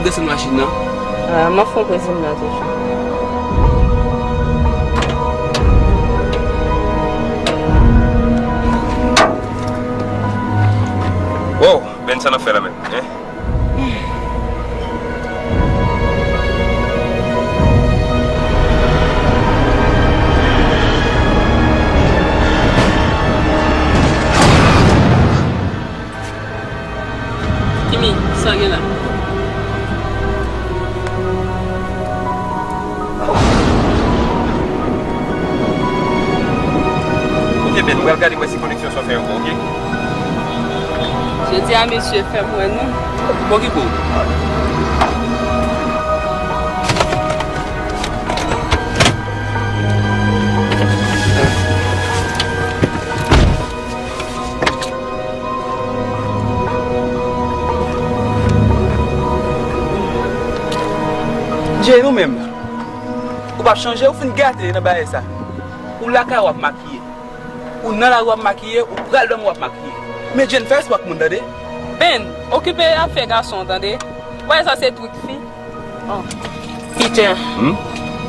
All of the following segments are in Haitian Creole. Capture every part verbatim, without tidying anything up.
Desann machin nan. Ah, m ap fè yon pwezi m la toujou. Wow, Ben, sa n ap fè la menm, en? Kimi, sa gen la? Ok, Ben, m pral gade m wè si koneksyon sa w fè yo bon, ok? Jodi a, mesye, fè m wè nou. Bon, ki pou? Jay, ou menm, ou p ap chanje, ou fin gate nan bagay sa. Ou lakay w ap makiye. Ou nan lari w ap makiye, ou pral dòmi w ap makiye. Men Jennifer se pa k moun, tande. Ben, okipe afè gason, tande. Ou wè sa se trik fi. Oh. Peter, hmm?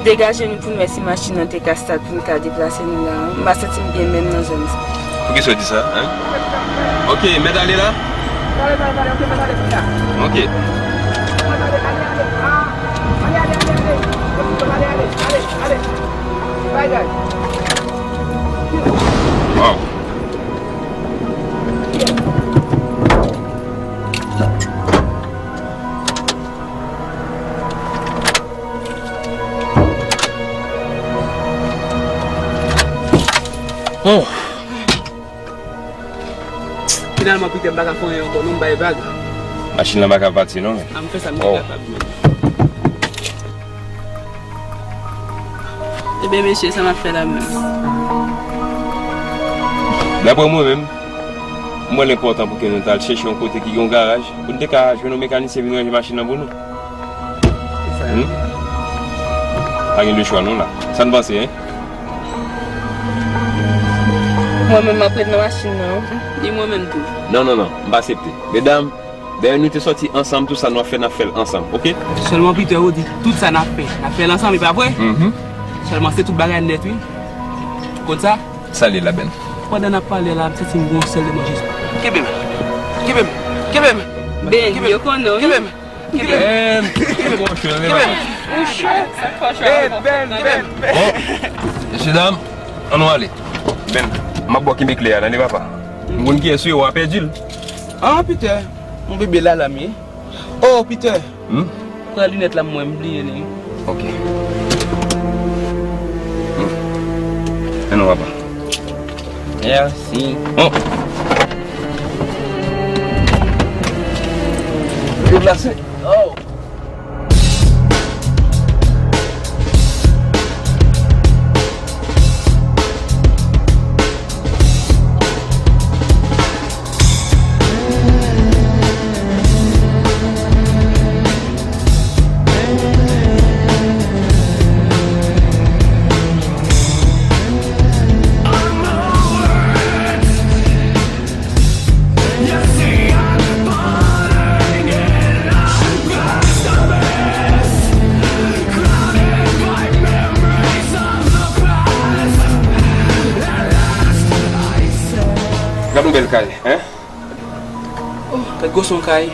Degaje nou pou n wè si machin nan te ka stab pou n ka deplase nou la. M pa santi m byen menm nan zòn sa. Poukisa w di sa, en? Ok, mèt ale la? Ok. Wow. Oh. Finalman, Peter, m pa ka fè anyen ankò non, m bay vag. Machin lan pa ka pati non, men. A, m fè sa m kapab, men. Ebyen, mesye, sa m ap fè la menm? Daprè mwen menm, m wè l enpòtan pou ke nou t al chèche yon kote ki gen yon garaj, pou n te ka jwenn yon mekanisyen vin ranje machin nan pou nou. Hmm? Pa gen de chwa non la. Sa n panse, en? Mwen menm, m ap ret nan machin nan. Ni mwen menm tou. Non, non, non, m pa aksepte. Medam, dayè nou te sòti ansanm, tout sa nou ap fè, n ap fè l ansanm, ok? Sèlman Peter, ou di, tout sa n ap fè, n ap fè l ansanm, e pa vre? Mhm. Sèlman se tout bagay nèt, wi. Konn sa? Sa l ye la, Ben? Pandan n ap pale la, m santi m gon sèl de manje. Kenbe m. Kenbe m. Kenbe m. Ben, yo konnen, wi. Kenbe m. Kenbe m. Ben, kenbe m. Kenbe m. Kenbe m. Ben, Ben, Ben, Ben. Bon, mesye dam, ann nou ale. Ben, m ap ba w kenbe kle a, tande papa. M konn kiyès ou ye, w a pèdi l. Ah, Peter, mon bebe la, la, m ye. Oh, Peter. Hmm? Pran linèt la, mwen, m bliye li. Ok. Hmm. Ann, papa. Mèsi. Oh. Deplase. Oh. Gad yon bèl kay, en? Oh, gad gwo son kay.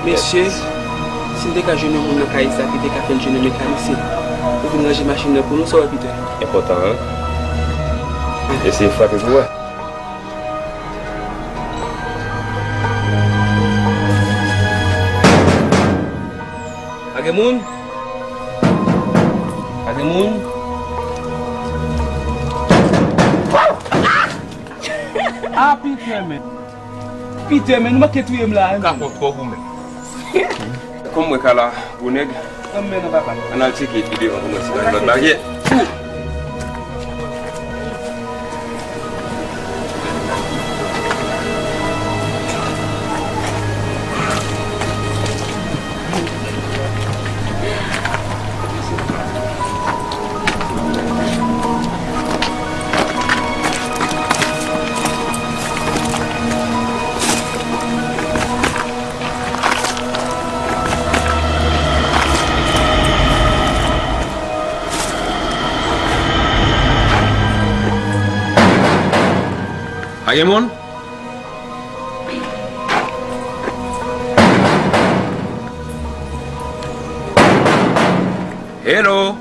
Mesye, si n te ka jwenn yon moun nan kay sa ki te ka fè n jwenn yon mekanisyen pou vin ranje machin nan pou nou, sa w wè, Peter? Enpòtan, en? Eseye frape pou w wè. Pa gen moun? Pa gen moun? Ah, Peter, men. Peter, men, nou manke touye m la, en. Kapon twò goumen. Kòm mwen ka la, gwo nèg. Ann men non, papa. Ann al tcheke epi devan pou mwen si pa gen lòt baryè. Gen moun? Hello!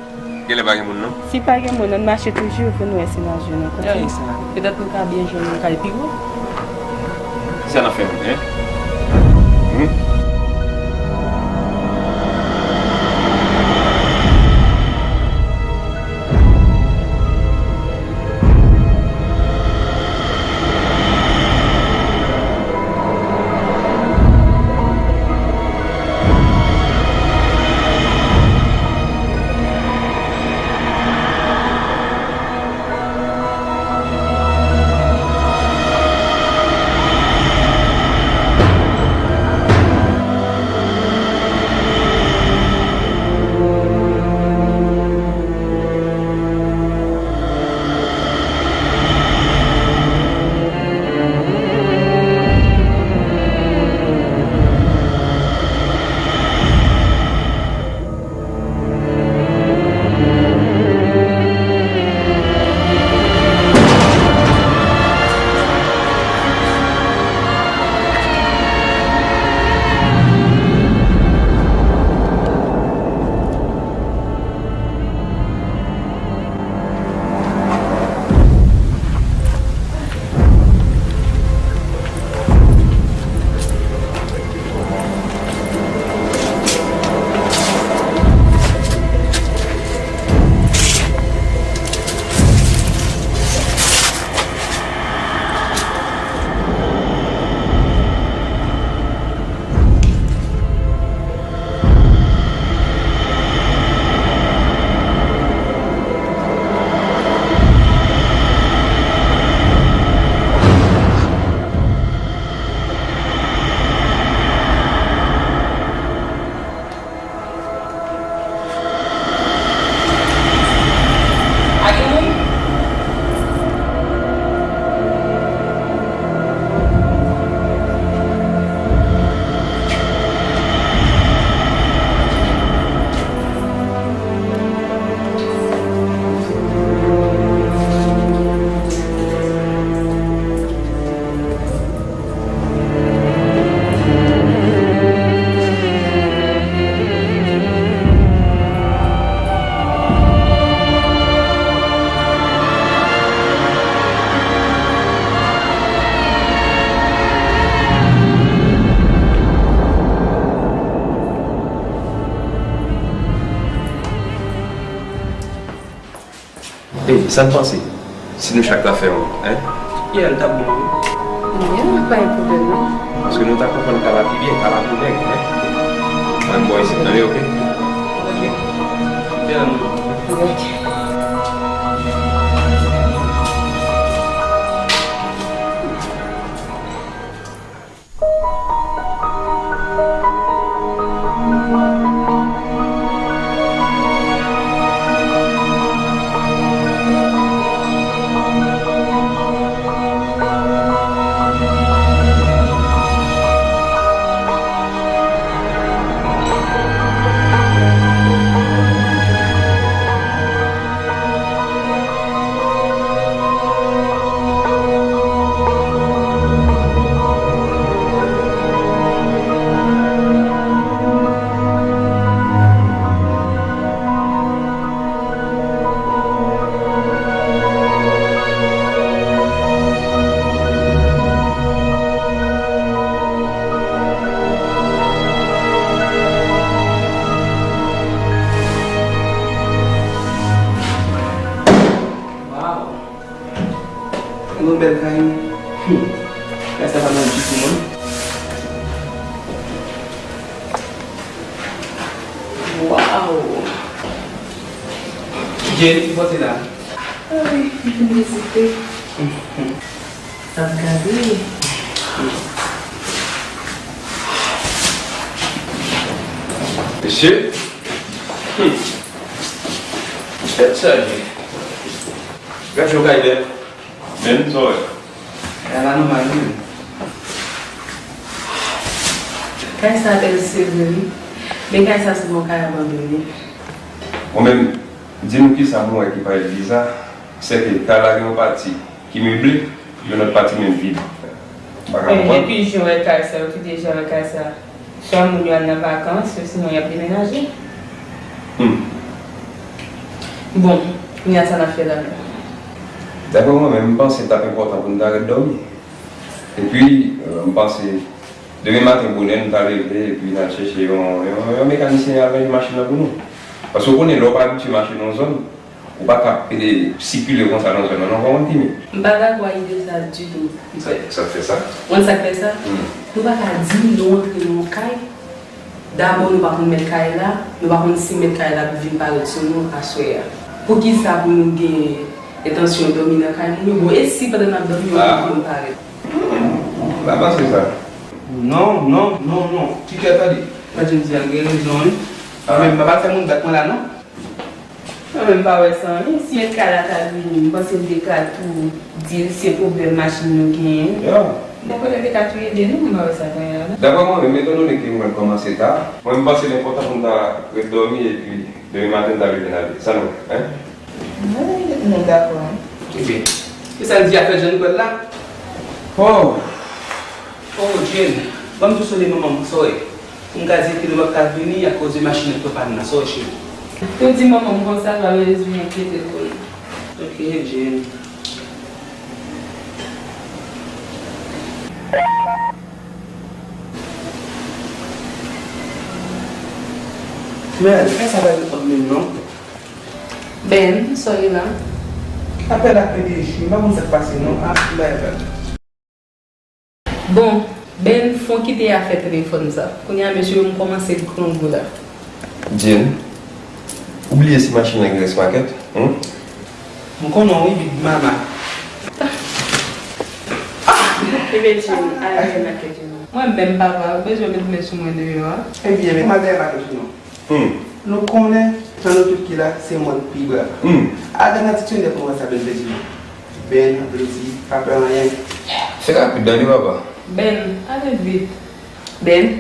Genlè pa gen moun, non? Si pa gen moun, ann mache toujou, pou n wè si n a jwenn yon kote. Sa, petèt nou ka byen jwenn yon kay pi wo. Sa n ap fè, hein? Hmm? Ey, sa n panse? Si nou chak ta fè yon, en? Yeah, l t ap bon, wi. Yeah, pa gen pwoblèm, non. Paske nou ta konprann ka la pi byen, ka la pou nèg, en? Ann bò isit, tande, oke? Oke. Yeah, non. Oke. Wow! Yon bèl kay, wi. Hmm. Kay sa pa mal ditou, non. Wow! Jen, ki kote la? Ay, m fin vizite. Sa m gade. Mesye. Hmm. Tèt chaje. Gad yon kay nèf. Men sa w wè. Kay la nòmal wi. Kay sa bèl se vre wi. Men kay sa se yon kay abandone. Mwen menm, di nou kisa m wè ki parèt biza, sèke kay la gen yon pati ki meble, Yon lòt pati menm vid. M pa ka konprann. Depi jan w wè kay sa, yo tou deja wè kay sa. Swa moun yo al nan vakans, osinon y ap demenaje. Hmm. Bon, kounye a sa n ap fè la menm? Daprè mwen menm, m panse l t ap enpòtan pou n ta ret dòmi. Epi, euh, m panse, demen maten bonè, n ta leve, epi n al chèche yon, yon, yon mekanisyen al ranje machin nan pou nou. Paske w konnen, lè w pa abitye mache nan yon zòn, ou pa ka, e, sikile konsa nan zòn nan, non, w konprann, Kimi? M pa dakò ak ide sa ditou. Sa, sa k fè sa? Ou konn sa k fè sa? Hmm. Nou pa ka di nou antre nan yon kay. Dabò, nou pa konn mèt kay la, nou pa konn si mèt kay la ap vin parèt sou nou aswè a. Poukisa pou nou gen entansyon dòmi nan kay moun yo? Bon, e si pandan n ap dòmi, yon moun vin parèt? M pa panse sa. Non, non, non, non. Kite, tande. Mwen di a gen rezon, wi. Mwen menm, m pa pral fè moun bat mwen la, non. Mwen menm, m pa wè sa anyen. Si mèt kay la ta vini, m panse m te ka tou di l se pwoblèm machin nou genyen. Ya. Bon, kote m te ka tou ede nou, m pa wè sa kounye a la, non. Daprè mwen menm, etandone ke mwen kòmanse ta, mwen, m panse l enpòtan pou m ta ret dòmi epi demen maten m ta leve n ale. Sa nou, en? Mwen, nou dakò, wi. Ebyen, kisa l di afè John Paul la? Oh! Oh, Jane, ban m tou sonde manman m, sa w wè. Pou m ka di l ke nou p ap ka vini akoz de machin nan k pran pàn nan, sa w wè, cheri? Tou di manman m konsa, l pa bezwen enkyete l pou li. Ok, Jane. Men, fè sa pa reponn menm non. Ben, sa w ye la? Apèl ak P D G, m pa konn sa k pase non. Ah, m bay apèl. Bon, Ben, fon kite afè telefòn sa. Kounye a, mesye yo, m kòmanse grangou la. Jane, ou bliye si machin nan gen rès makèt? Hum? M konnen w wi, Big Mama. Ebyen, Jane, al dèyè makèt yo non. Mwen menm, papa, ou bezwen met men sou mwen deyò a? Ebyen, men kòman dèyè makèt yo non? Hmm. Nou konnen, nan nou tout ki la, se mwen k pi brav. Hmm. Al gad nan diksyonè pou n wè sa Ben vle di non. Ben vle di pa pè anyen. Fè rapid tande, papa. Ben, ale vit. Ben.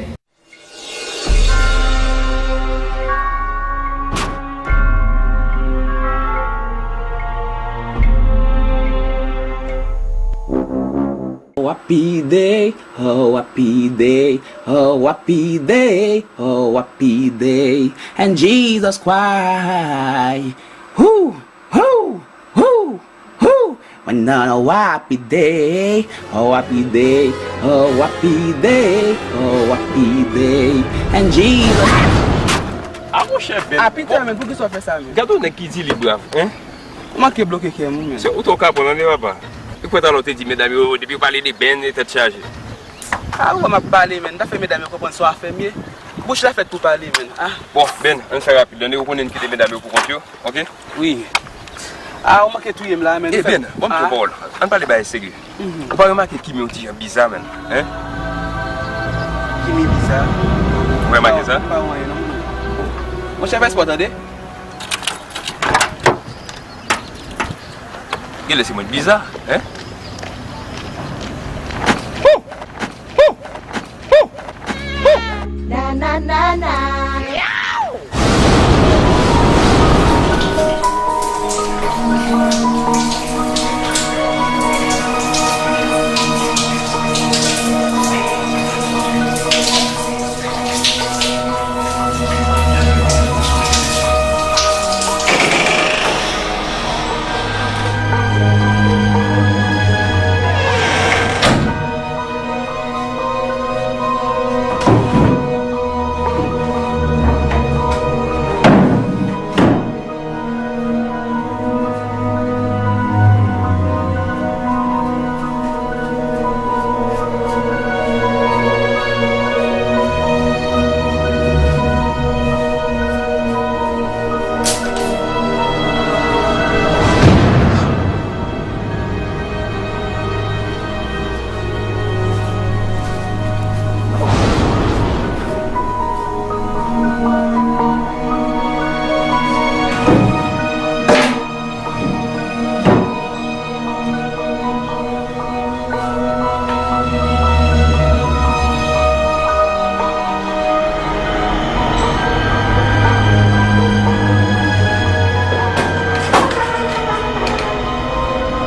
Oh, happy day, oh, happy day, oh, happy day, oh, happy day, and Jesus Christ. Who, who, who, who? When on a happy day, oh, happy day, oh, happy day, oh, happy day, and Jesus. Ah, monchè, Ben. Ah, pita, men, poukisa w fè sa, men? Gade yon nèg ki di li brav, hein? Ou manke bloke kè m, wi, men. Se ou tou ka pran nan li, papa. Ou kwè talè w te di medam yo, depi yo pale de Ben, tèt chaje. Ah, ou wè m ap pale, men. M ta fè medam yo konprann sa w ap fè m ye. Bouch la fèt pou pale, men. Ah. Bon, Ben, ann fè rapid. Tande, ou konnen n kite medam yo pou kont yo, ok? Wi. Ah, ou manke touye m la, men. Eh, Ben, ban m di w yon pawòl. Ann pale bagay serye. Mhm. Ou pa remake Kimi yon ti jan biza, men? Hein? Kimi biza? Ou remake sa? Non, pa wè anyen, non. Monchè, fè espò, tande. Genlè se mwen k biza, hein? Hou! Hou! Hou! Hou! Na, na, na, na.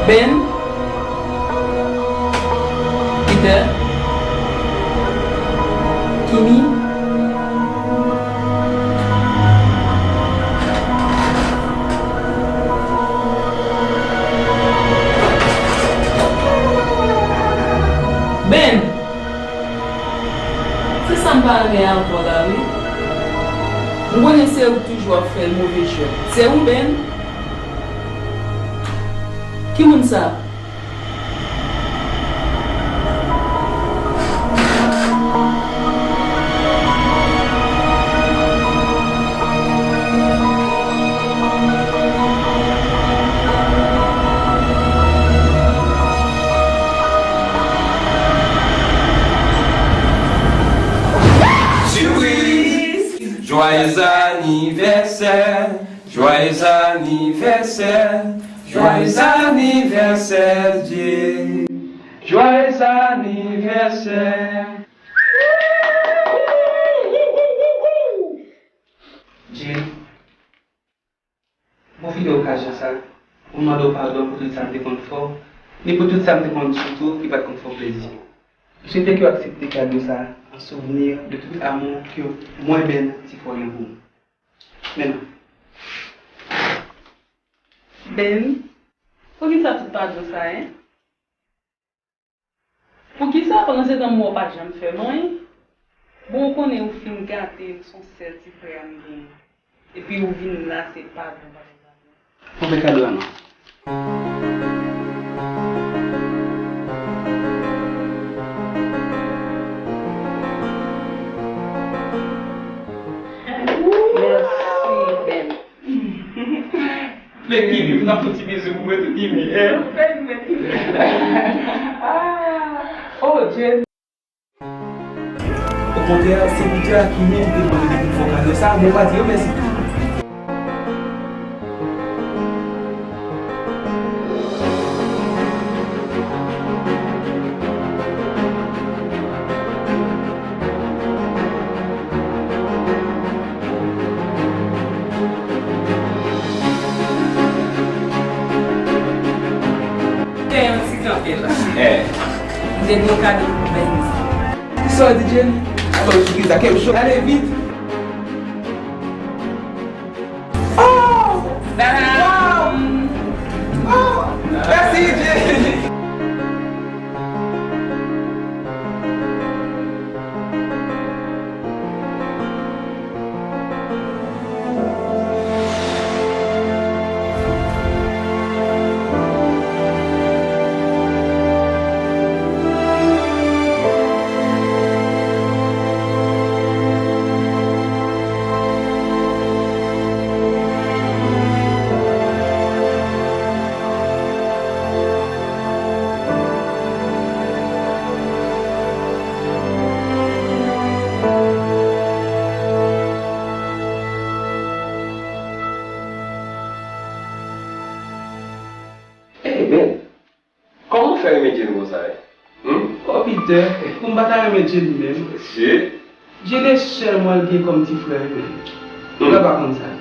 Ben, M konnen se ou k toujou ap fè move jwèt. Se ou, Ben? Ki moun sa? Sipriz! Joyeux anniversaire! Joyeux anniversaire, joyeux anniversaire, Jay. Joyeux anniversaire. Jay, m pwofite okazyon sa pou m mande w padon pou tout sa m te konn fè w, ni pou tout sa m te konn di w tou ki pa t konn fè w plezi. M swete ke w aksepte kado sa an souvni de tout amou ke mwen, Ben, ti frè w gen pou ou. Men non. Ben, poukisa tout padon sa, en? Poukisa pandan se tan m wè w pa t janm fè m anyen? Bon, ou konnen ou fin gate m, se yon sèl ti frè a m genyen. Epi ou vin la, se padon, padon, padon. Mwen fè kado a non. Mèsi, Ben. Men Kimi, m ap fè yon ti bizou pou mwen tou, Kimi, en? Fè li mwen, Kimi. Ah, oh, Jay. Okontrè, se Peter ki menm te mande pou m fè w kado sa, men w pa di yo mèsi tou. Fè yon ti kanpe la. Eh. M te gen yon kado pou Ben. Kisa w di, Jenny? Atò, ou sou kisa? Kè m cho. Ale vit. Oh! Wow! Oh! Mèsi, Jenny. Ey, Ben, kòman w fè renmen Jane konsa, wi? Hmm? Oh, Peter, pou m pa ta renmen Jane menm. Mesye. Jane se sèl mwen l gen kòm ti frè, wi, men. Hmm. Ou pa konn sa.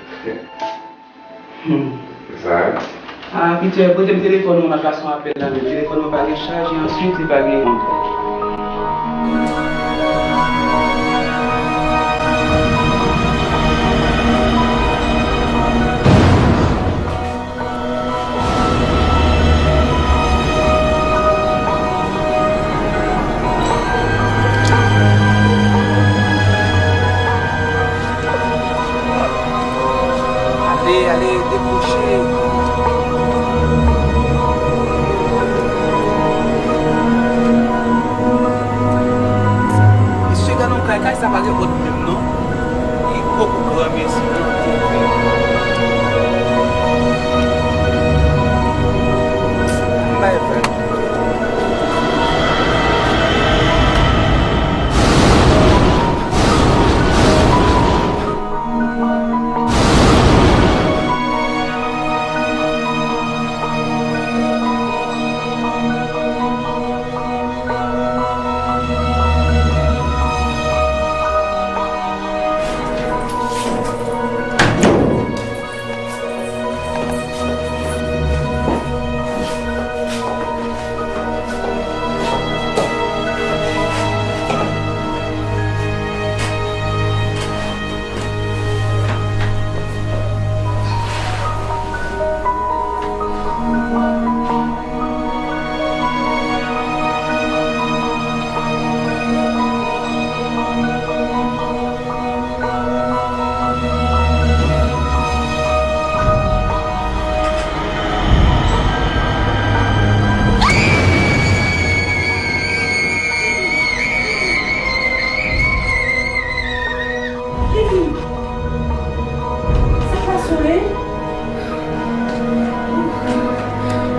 Hmm. Sa. Ah, Peter, pote m telefòn ou, m ap pase yon apèl la, men telefòn mwen pa gen chaj, e answit, li pa gen. Ale, ale, dekwoche.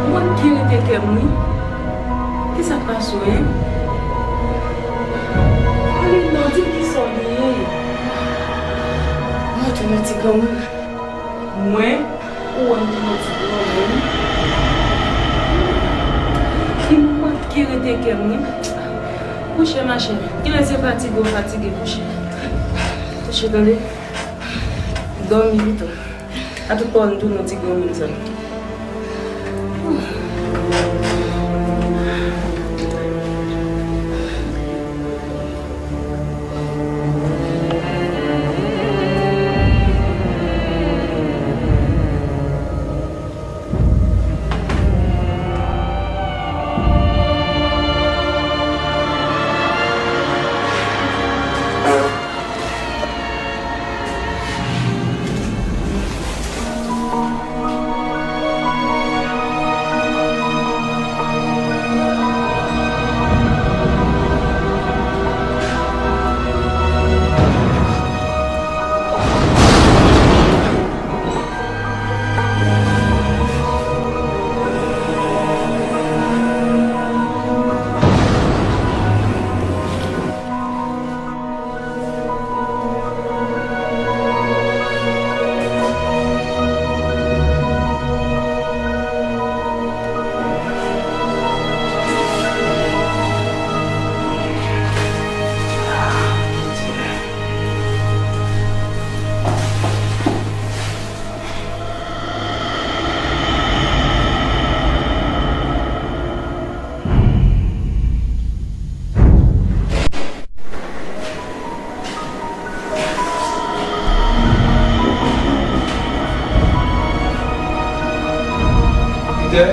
Ou konn ki rete kè m wi. Kisa k pase w, en? Ale non, di m kisa w genyen. Mwen tou nan ti granmoun. Mwen? Ou wè m tou nan ti granmoun. Ki mwen ki rete kè m wi. Kouche, machè. Kilè se fatige w fatige, kouche. Kouche, tande. Dòmi pito. A tout pawòl, m tounen yon ti granmoun sa. Peter?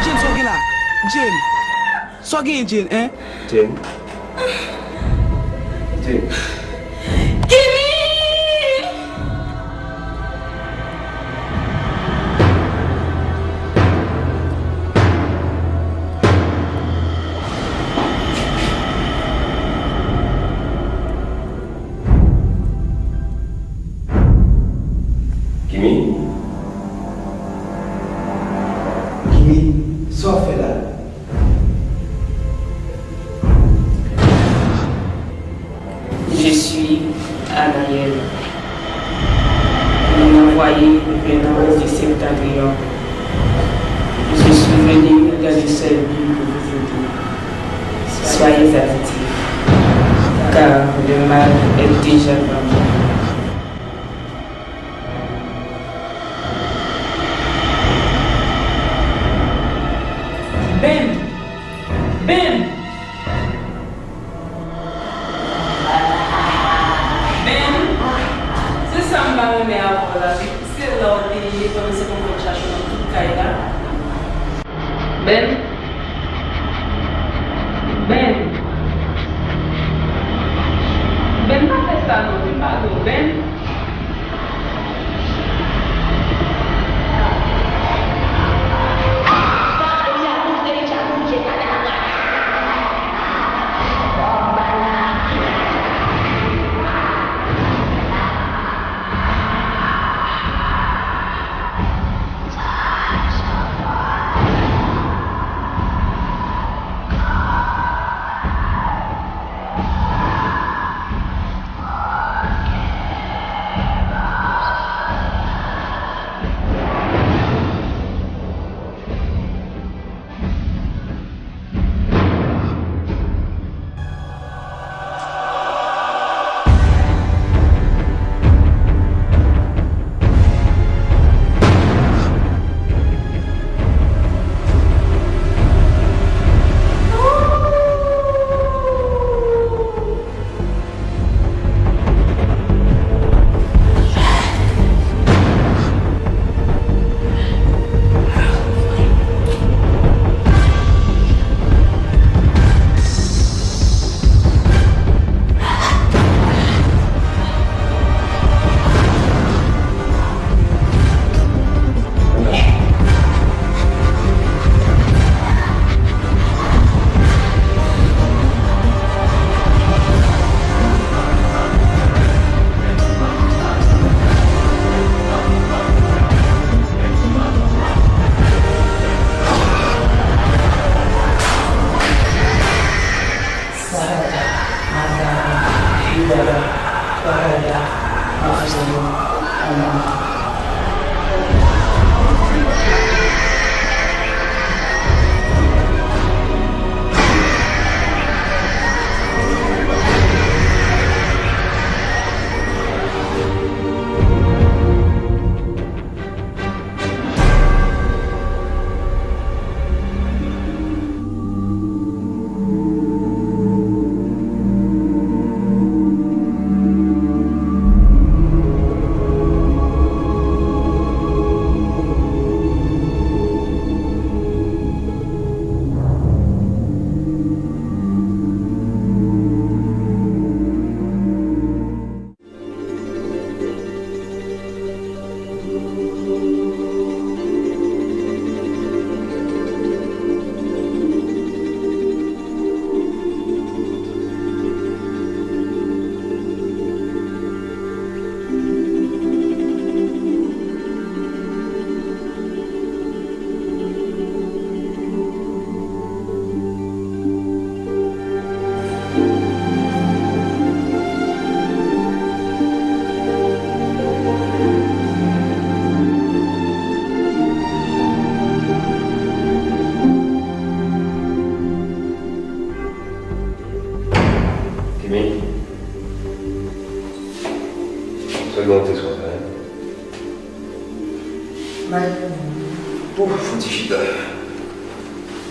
Jane, sa w gen la? Jane! Sa w genyen, Jane, en? Jane? Jane? Kimi! Kimi? Kimi, sa w ap fè la? Je suis Anaël, un envoyé venant de Septentrion. Je suis venu dans le seul but de vous aider. Soyez attentifs, car le mal est déjà devant vous. Ben! Ben! Ben! Se sa m pa renmen avè w la, se lè w te kòmanse konn fè chacho nan tout kay la. Ben! Ben! Ben, pa fè sa non, m pale w, Ben!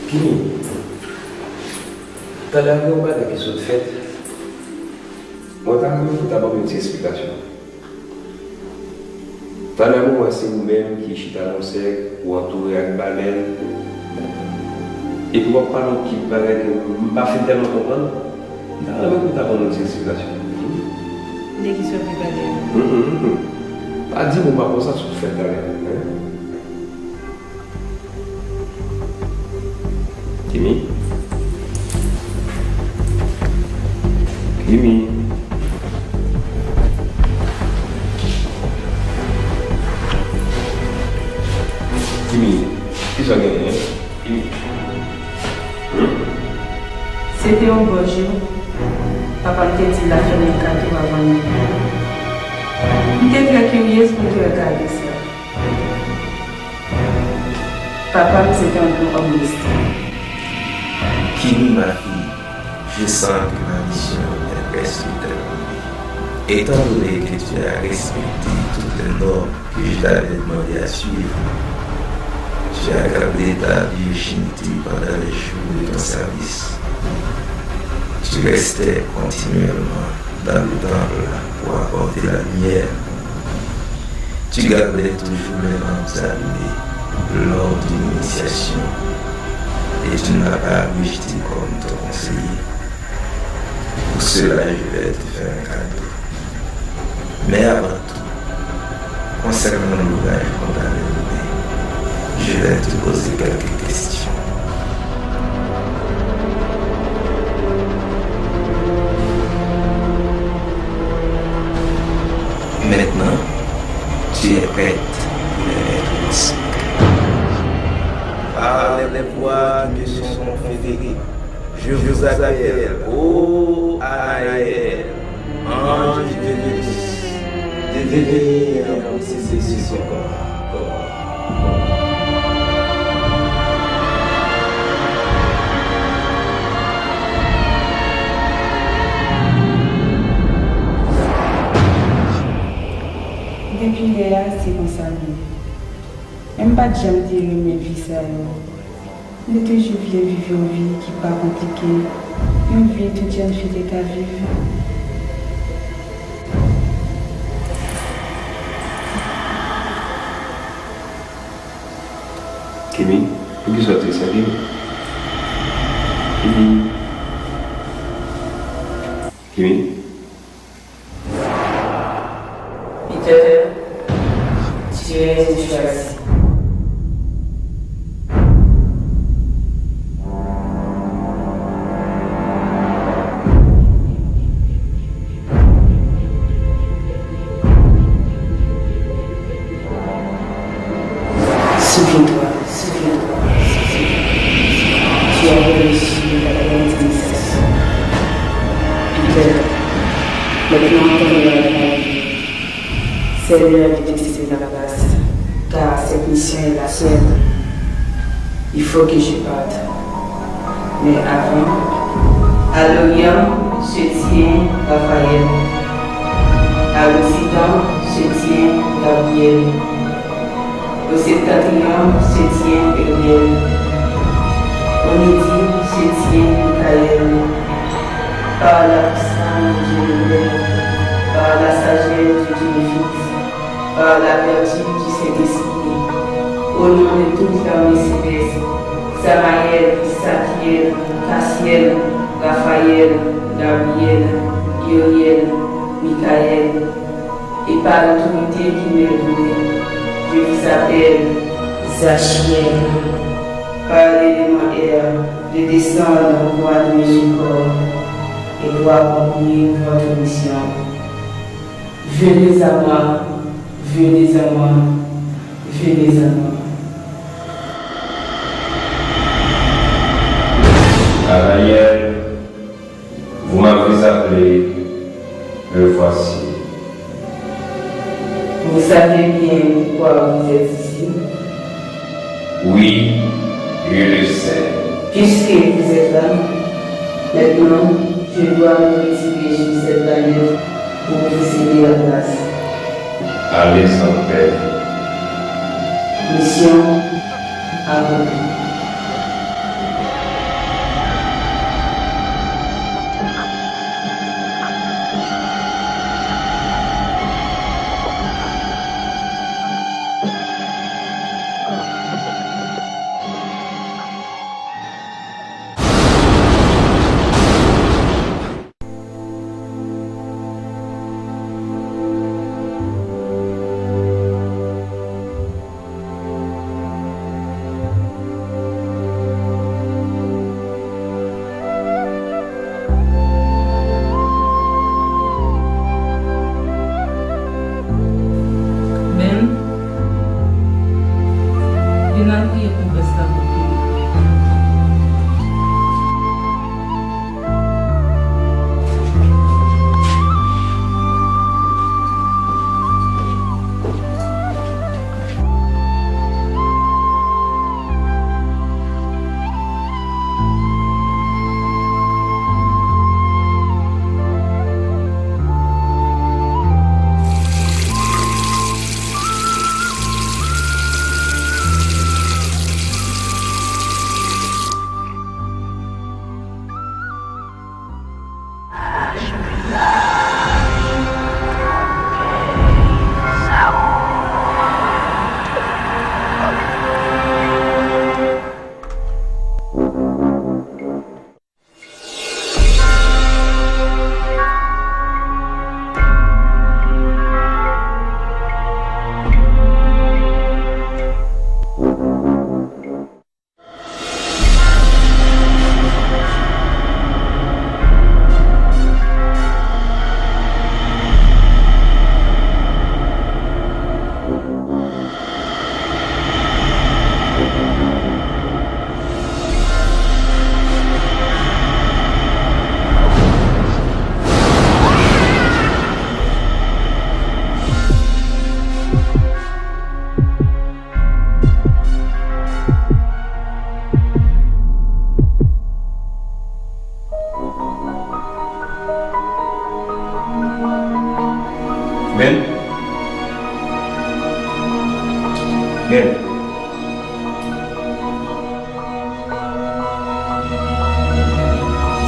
Kimi, talè a gen yon bagay ki sot fèt. Mwen ta renmen pou w ta ban m yon ti esplikasyon. Talè mwen wè se ou menm ki chita nan yon sèk, ou antoure ak balèn, epi w ap pale yon kit bagay ke m pa fin tèlman konprann. M ta renmen pou w ta ban m yon ti esplikasyon. De kisa w vle pale a? Hum, hum, hum. Pa di m ou pa konn sa sot fèt talè, hein? Kimi? Kimi? Kimi, kisa w genyen? Kimi? Hum? Se te yon bò jou, papa m te di l ap fè m yon kado avan l mouri. M te trè kiryez pou m te wè kado sa. Papa m se te yon gran òm d'esprit. Kimi, ma fille, je sens que ma mission est presque terminée. Étant donné que tu as respecté toutes les normes que je t'avais demandé à suivre, tu as gardé ta virginité pendant les jours de ton service. Tu restais continuellement dans le temple pour apporter la lumière. Tu gardais toujours les lampes allumées lors d'une initiation et tu ne l'as pas rejeté comme ton conseiller. Pour cela, je vais te faire un cadeau. Mais avant tout, concernant l'ouvrage qu'on t'avait donné, je vais te poser quelques questions. Maintenant, tu es prête pour les réponses. Par les voies qui sont conférées, je vous appelle, ô Anaël, ange de Vénus, de venir me saisir son corps. Depi lè a, se konsa m ye. Men m pa t janm te renmen vi sa yo. M te toujou vle viv yon vi ki pa konplike, yon vi tout jèn fi te ka viv. Kimi, poukisa w tris la, Kimi? Kimi? Kimi? Peter, tu es un choisi. Souviens-toi, souviens-toi, souviens-toi. Tu avais reçu la grande initiation. Peter, maintenant ton heure est arrivée. C'est l'heure de te céder la place, car cette mission est la seule. Il faut que je parte. Mais avant, à l'Orient se tient Raphaël. À l'Occident se tient Gabriel. Au septentrion se tient Uriel. Au midi se tient Michael. Par la puissance de Dieu le Père, par la sagesse de Dieu le Fils, par la vertu du Saint-Esprit, au nom de toute l'armée céleste, Samaël, Sakiel, Cassiel, Raphaël, Gabriel, Uriel, Michael, et par l'autorité qui m'est donnée, je vous appelle Zachiel, par l'élément air, de descendre au pouvoir de Monsieur Corps et pour accomplir votre mission. Venez à moi, venez à moi, venez à moi. Anaël, vous m'avez appelé, me voici. Vous savez bien pourquoi vous êtes ici. Oui, je le sais. Puisque vous êtes là, maintenant, je dois me retirer sur cette planète pour vous céder la place. Allez en paix. Mission accomplie.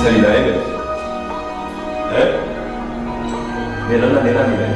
Li la, e bèl. Hein? Men nan, nan, nan, nan, men.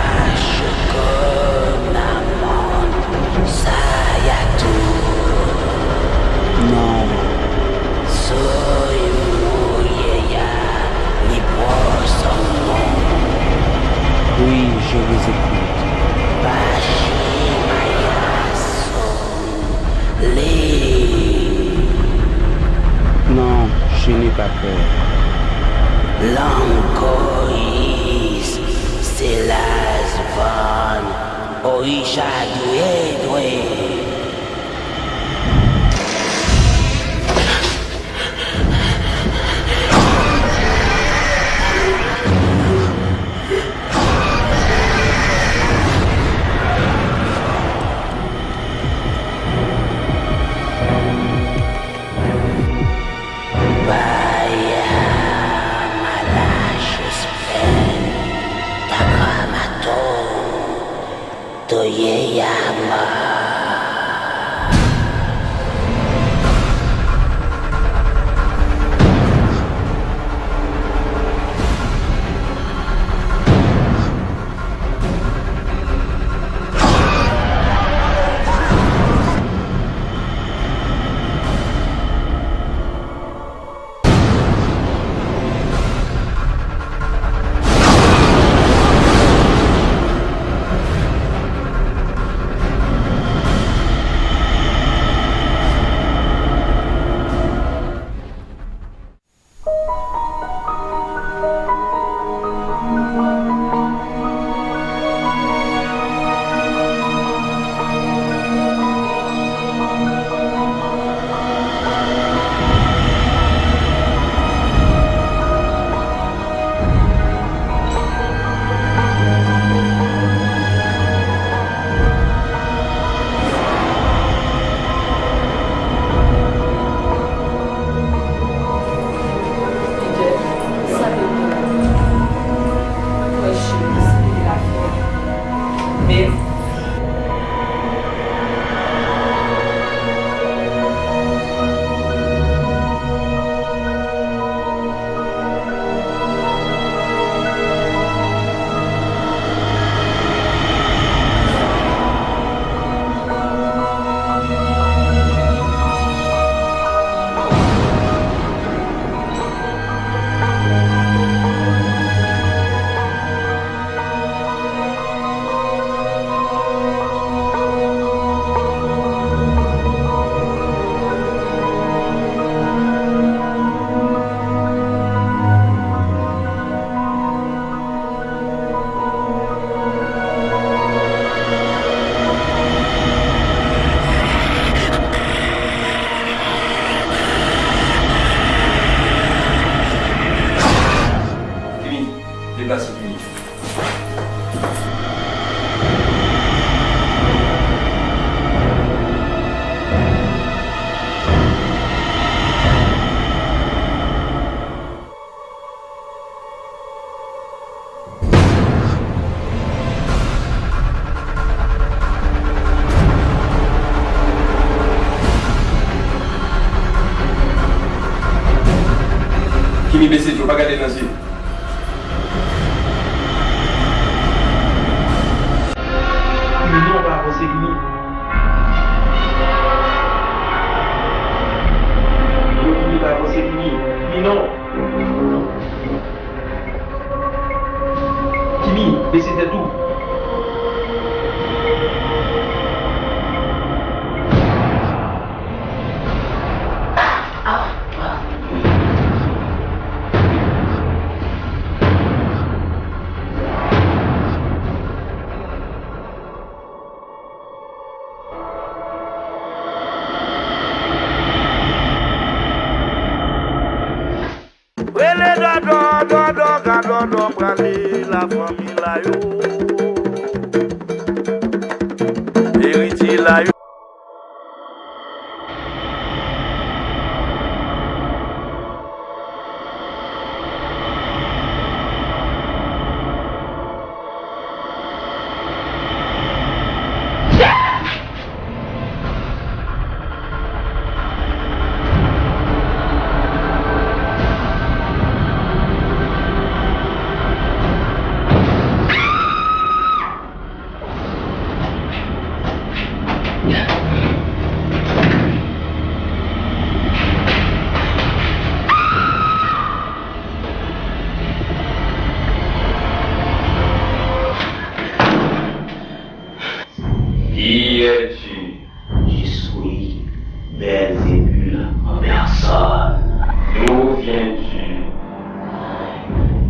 Ashko Namon Sayatu. Non. Soyuyeya Niposomo. Oui, je vous écoute. Bashimayaso. Li. Non, je n'ai pas peur. Lankoyis Selazvan Orisha Dwedwe. Baya Malachus Pen Takramaton Toyeyama. Kimi, bese je w, pa gade l nan zye. Kimi, non, pa avanse, Kimi. Kimi, pa avanse, Kimi. Kimi, non. Kimi, bese tèt ou. Rele dòdò, dòdò, ka dòdò prale la fanmi la yo. Eritye la yo. Qui es-tu? Je suis Belzébul en personne. D'où viens-tu?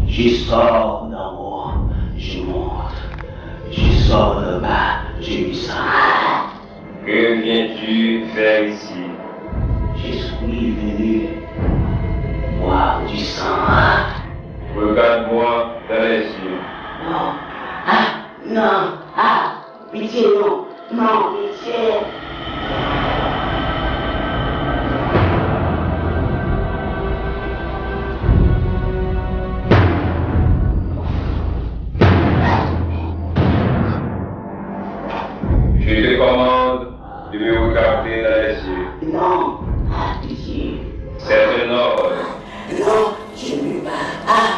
Je sors d'en haut, je monte. Je sors d'en bas, je descends. Que viens-tu faire ici? Je suis venu boire du sang. Regarde-moi dans les yeux. Non. Ah, non. Ah, pitié, non. Non, pitié. Je te commande de me regarder dans les yeux. Non, ah, pitié. C'est un ordre. Non, je ne veux pas. Ah.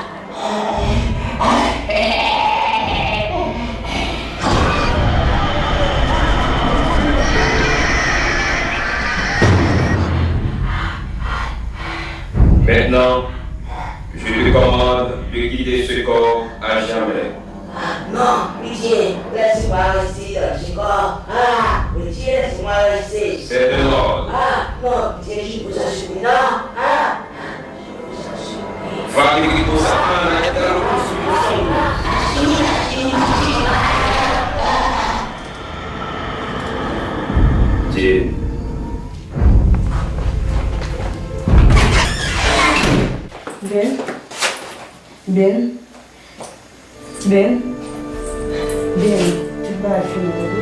Maintenant, je te commande de quitter ce corps à jamais. Non, pitié, laissez-moi rester dans ce corps. Ah, pitié, laissez-moi rester. C'est un ordre. Ah, non, pitié, je vous en supplie, non. Ah, je vous en supplie. Va te ki konsa, Ana, e ta lo konsi konsa. Jane. Ben. Ben. Ben. Ben. Tout bagay fini, tande?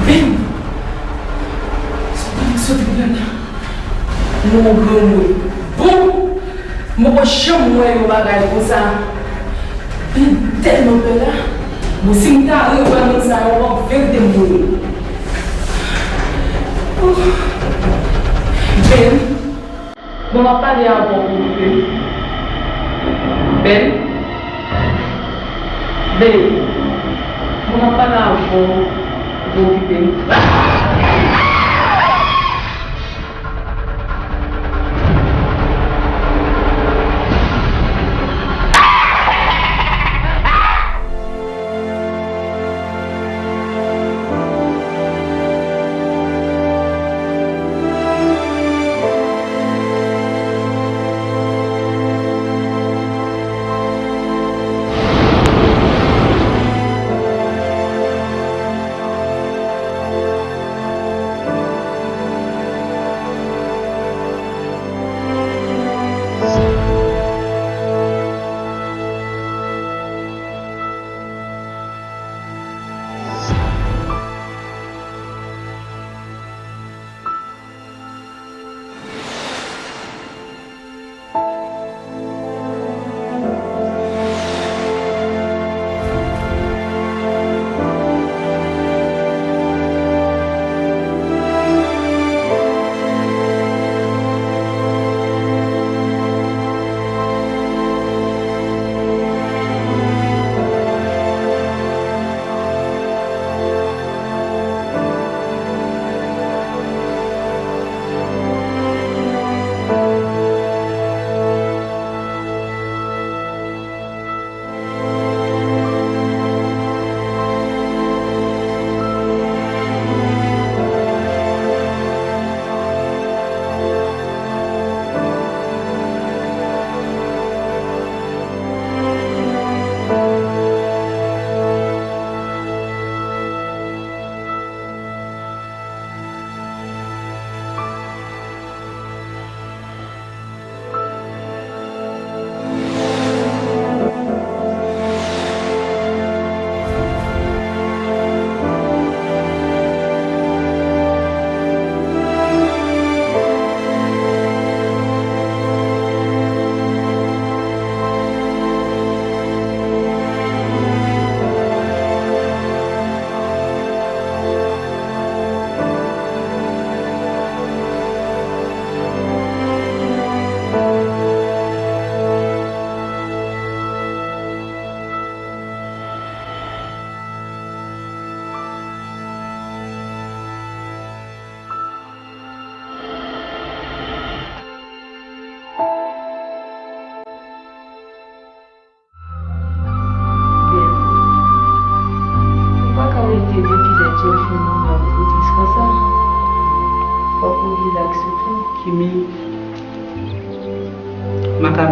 Ben! Sot nan sot nan. Yon granmoun. Bon! M poko janm wè yon bagay konsa. Ben tèlman pè la. Bon, si m ta rewè moun sa yo, an verite m mouri. Oh. Ben! Bon, m ap pale avè w pou w okipe m. Ben? Ben? Bon, m ap pale avè w pou w okipe m.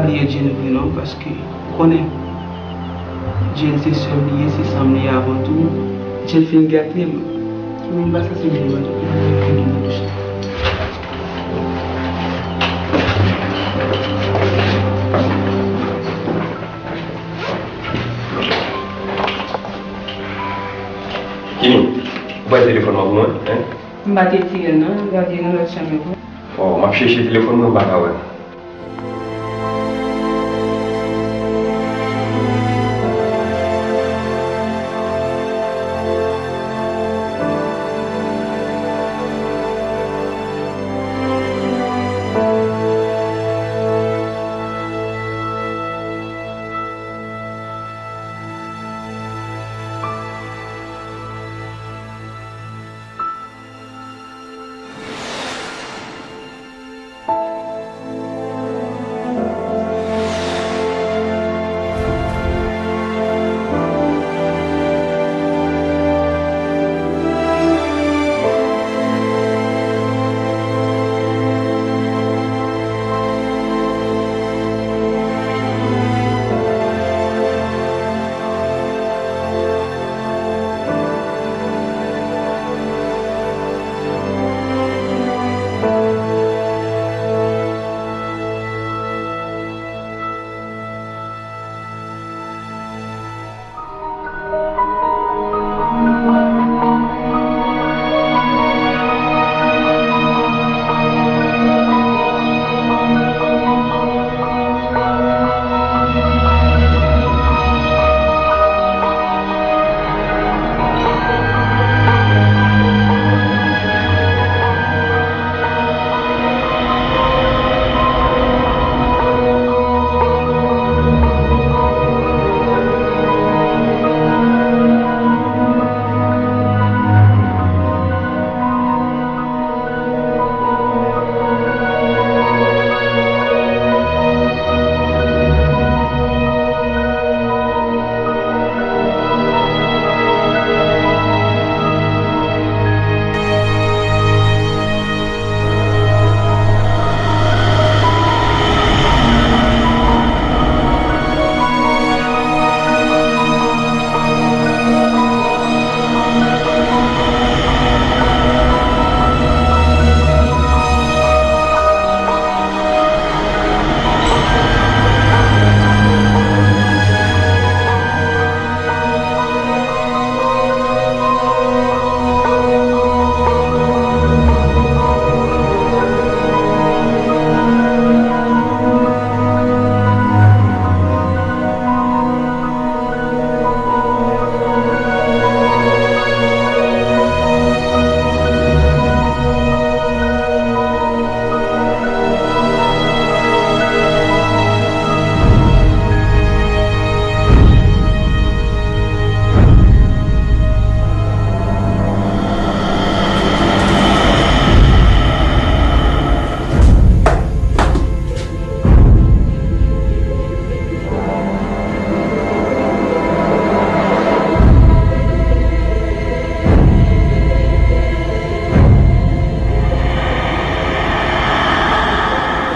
Li ye Jane vre non, paske ou konnen Jane se sè m li ye, se san m li ye avan tou. Jane fin gate m. Mwen pa santi m byen, mwen tou, mwen fin touche. Kimi, ou bay telefòn nan pou mwen, en? M pa te tire l non, gade nan lòt chanm yo. Oh, m ap chèche telefòn mwen, m pa ka wè l.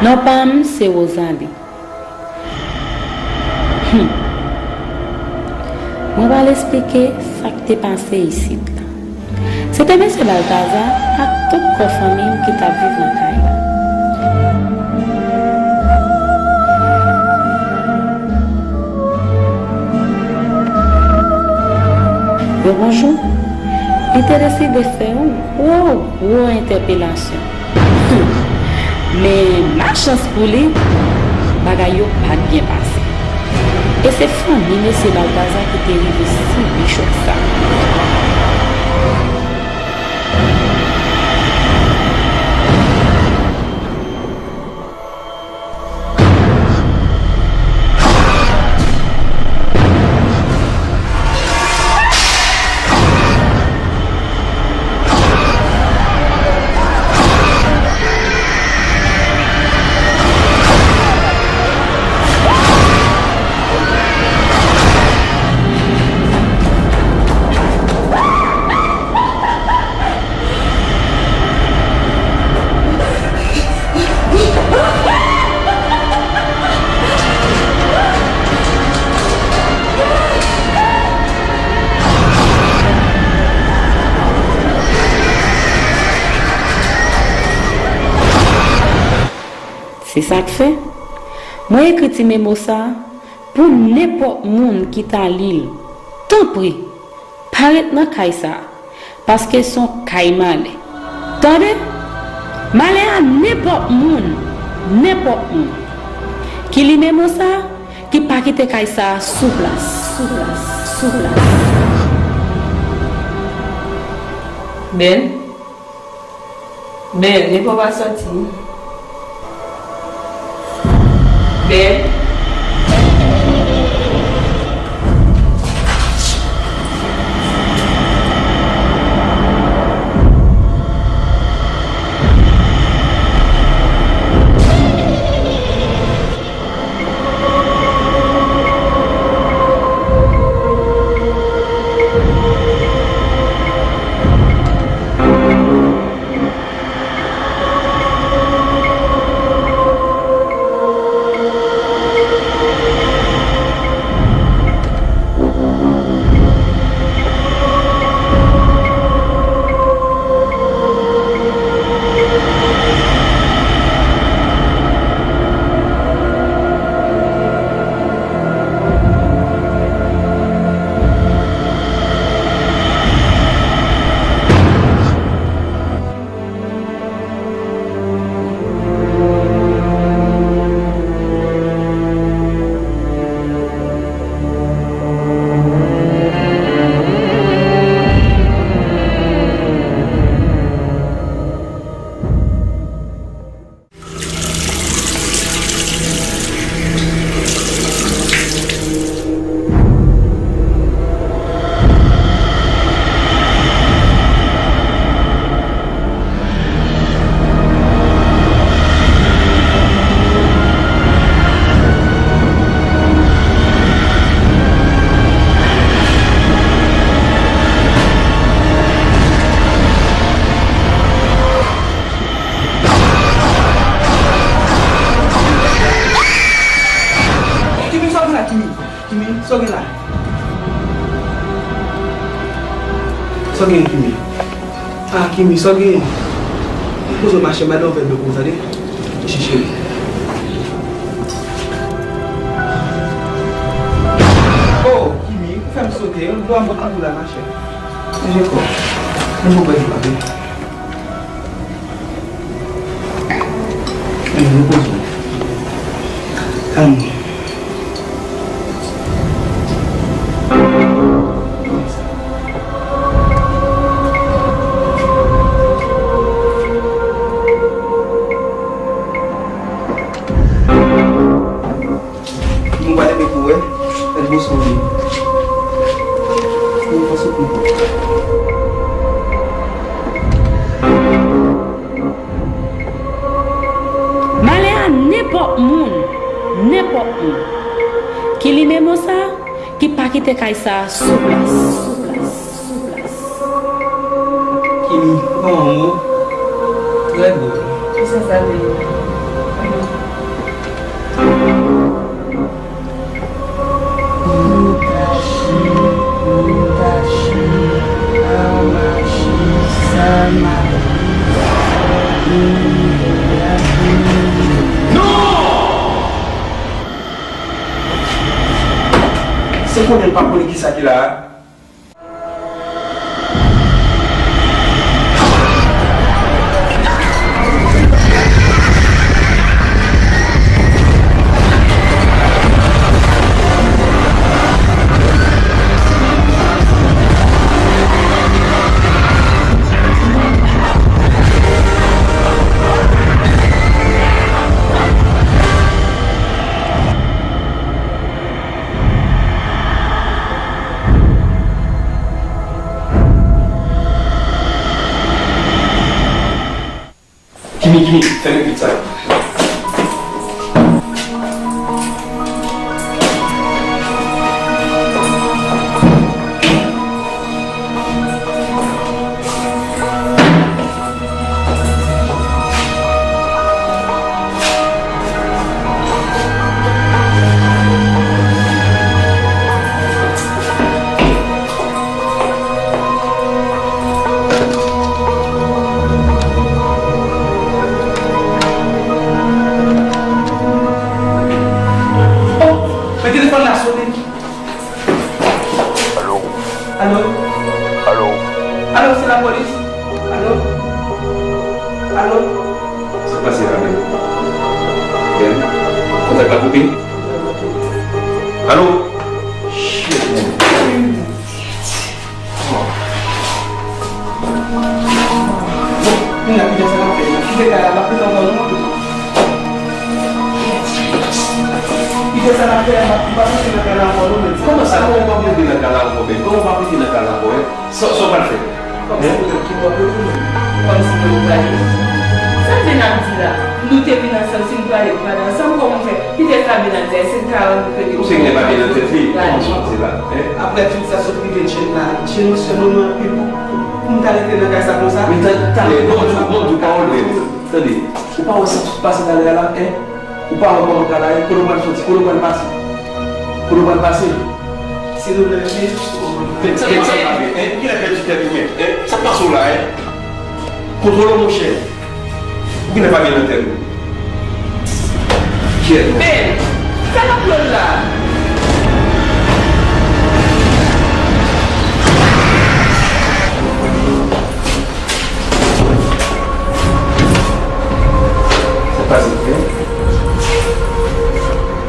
Non pa m se Rosalie. Hum. Mwen pral esplike sa k te pase isit la. Se te mesye Baltazar ak tout kò fanmi l ki t ap viv nan kay la. Yon bon jou, li te deside fè yon gwo, gwo entèpelasyon. Men, malchans pou li, bagay yo pa t byen pase. E se fanmi mesye Baltazar ki te rive sibi chòk sa. Se sa k fè mwen ekri ti memo sa a pou nenpòt moun ki ta li l. Tanpri, pa ret nan kay sa a, paske se yon kay malè. Tande? Malè a nenpòt moun, nenpòt moun ki li memo sa a, ki pa kite kay sa a sou plas. Sou plas, sou plas. Bèl. Bèl, depi w pa sòti. Bèl. Kimi, sa w gen la, Kimi? Kimi, sa w gen la? Sa w gen, Kimi? Ah, Kimi, sa w gen? Poze w, machè, m al nan yon vè dlo pou ou, tande? Cheri. Oh, Kimi, ou fè m sote. Yon dlo a m pot pou ou la, machè. Manje kò. Mwen bon bwè dlo a, wi. Mwen repoze w. Kalme w. Nou pa leve pou wè, fè dlo sou li. Nou pa sou konpò. Malè a nenpòt moun, nenpòt moun ki li memo sa, ki pa kite kay sa sou plas. Kimi, ou pa manman w? Trè byen. Kisa sa vle di? Moudachi, Moudachi, pa mache, sa mache, sa imilye, imilye. Non! Se konnen l pa konnen kisa ki la a. Kimi, Kimi, fèmen pòt sa. Telefòn la sonnen. Alo? Alo? Alo? Alo, se lapolis? Alo? Alo? Sa k pase la menm? Bèl. Kontak la koupe? Alo? Shit, man. Bon, kounye a, kite sa n ap fè. Kite kay la, n ap rete ankò yon moman. Kite sa n ap fè a, m pa, m pa rete nan kay la ankò non, men. Kòman sa, kòman w p ap rete nan kay la ankò, men? Kòman w p ap rete nan kay la ankò, en? Sa, sa w pral fè? Kòmsi w gen kidnape tou, men. Kòmsi w gen kidnape. Sa Ben ap di la? Nou te vin ansanm, si nou prale, nou prale ansanm, kòman w fè? Kite sa Ben ap di a, se l ka rann nou kredi. Ou se gen pa gen nan tèt li? Kòman sa w di la? Hein? Apre tout sa sot rive Jane la, Jane ou sè mwen anpil pou, pou, pou m ta rete nan kay sa konsa. Men ta, talè, non, di, non, di pawòl Ben. Tande, ou pa wè sa k sot pase talè a la, hein? Ou pa wè kòman kay la ye? Kote w pral soti? Kote w pral pase? Kote w pral pase? Si nou leve, men sa, men sa pa byen, hein? Ou genlè pèdi tèt ou, men, hein? Sa k pase w la, hein? Kontwole w, monchè. Ou genlè pa gen nan tèt ou. Kyèt, monchè. Ben, sa k ap lòl la? Sa k pase, hein?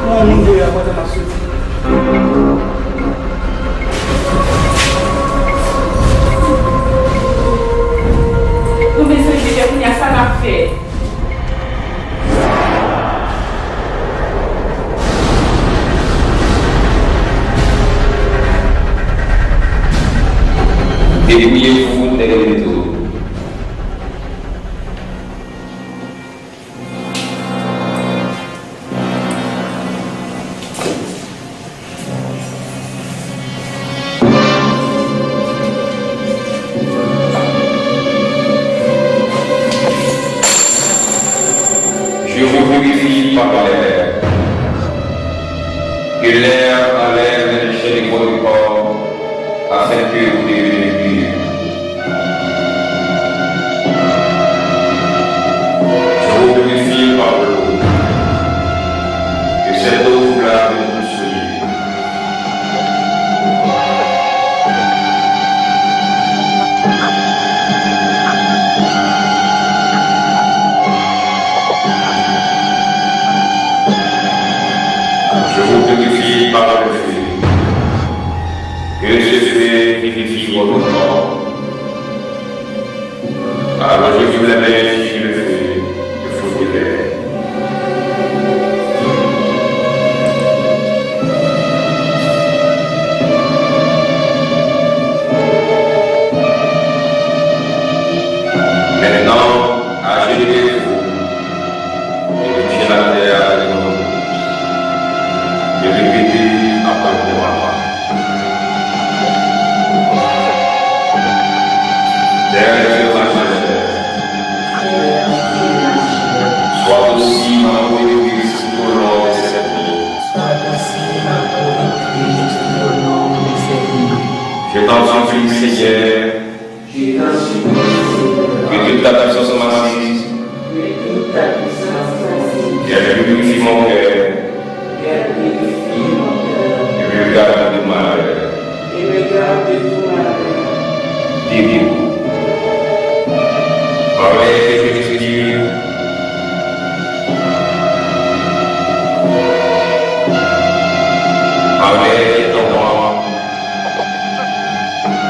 Kòman moun deyò a pandan m ap soti? Nou bezwen vide kounye a, sa n ap fè? Debouye fou nèg yo. Je vous purifie par l'air. Que l'air enlève les déchets de votre corps afin que vous deveniez purs. Je vous purifie par l'eau. Que cette eau vous lave de tout souillure. Je vous purifie par le feu. Que ce feu vivifie votre corps. Alors je vous amène sur le feu, le feu divin. Maintenant, à genoux devant vous, et touchez la terre avec vos mains. Et répétez après moi. Terre de ma chair, sois docile à mon égoïsme tout au long de cette nuit. Je t'en supplie, Seigneur, que toute ta puissance m'assiste et purifie mon cœur et me garde de tout malheur. Debout. Par l'air que je respire, par l'air qui est en moi,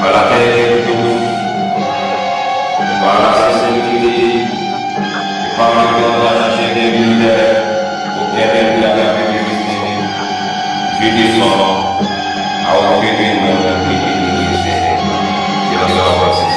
par la terre qui touche, par la sincérité, et par le don de la chair d'un militaire, au cœur d'un militaire, je descends à auprès de mon Dieu et de ses saints. Qu'il en soit ainsi.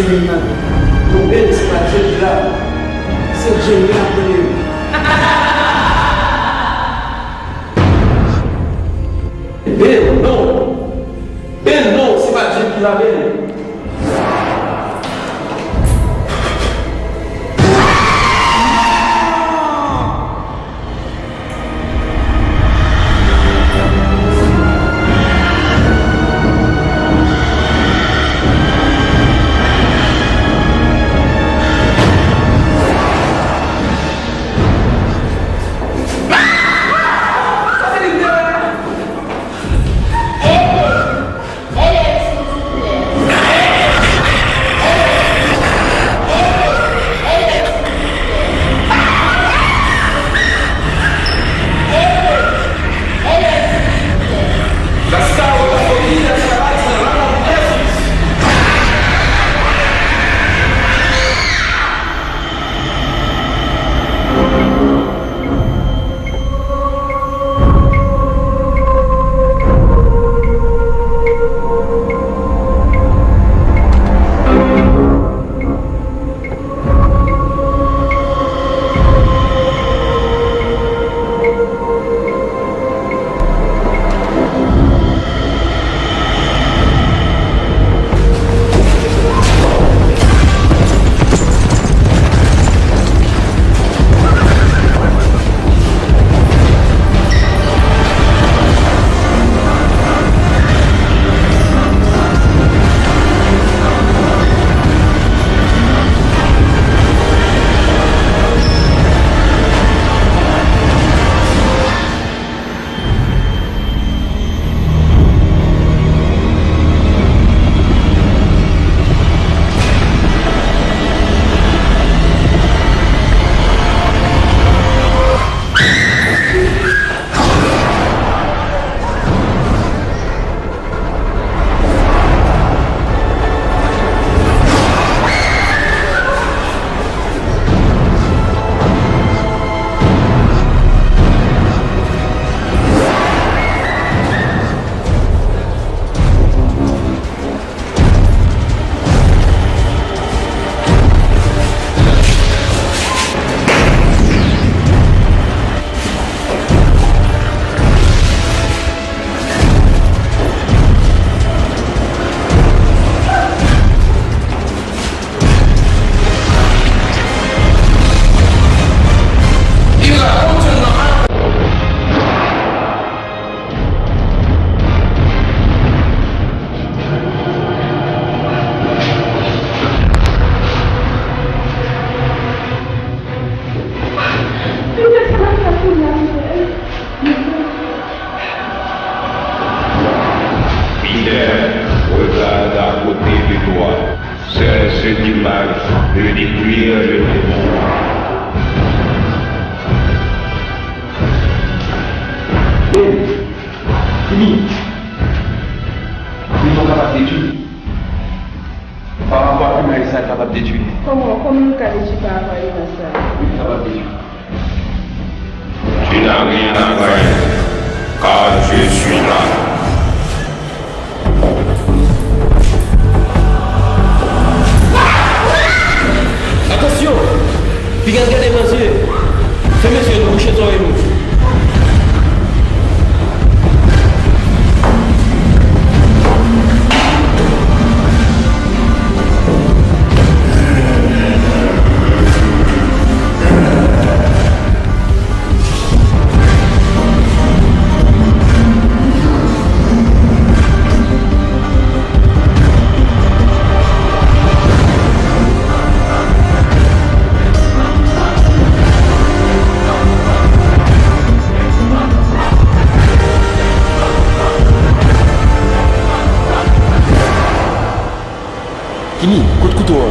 Mande. Bon, Bèl, se pa Dye ki la. Se Dye m nan k rele w. Bèl, non. Bèl, non, se pa Dye ki la, Bèl. Peter, regarde à côté de toi. Seul ce qui marche peut détruire le démon. Fini. Li pa kapab detwi. Pa rapò ak imaj sa, l kapab detwi. Kòman, kòman nou ka detwi pa rapò ak imaj sa? Wi, li kapab detwi. Tu n'as rien à craindre, car je suis là. Atansyon! Piga gade nan zye! Fèmen zye nou, bouche zòrèy nou! Kimi, kot kouto a?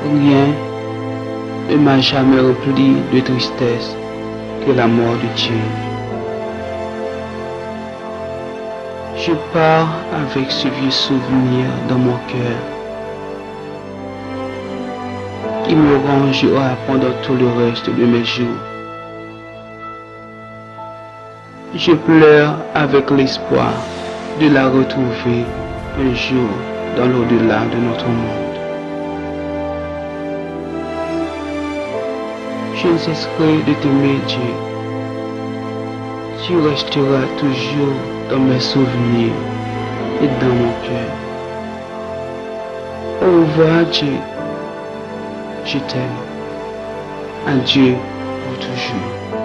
Rien ne m'a jamais rempli de tristesse que la mort de Jane. Je pars avec ce vieux souvenir dans mon cœur qui me rongera pendant tout le reste de mes jours. Je pleure avec l'espoir de la retrouver un jour dans l'au-delà de notre monde. Je ne cesserai de t'aimer, Jane. Tu resteras toujours dans mes souvenirs et dans mon cœur. Au revoir, Jane. Je t'aime. Adieu pour toujours.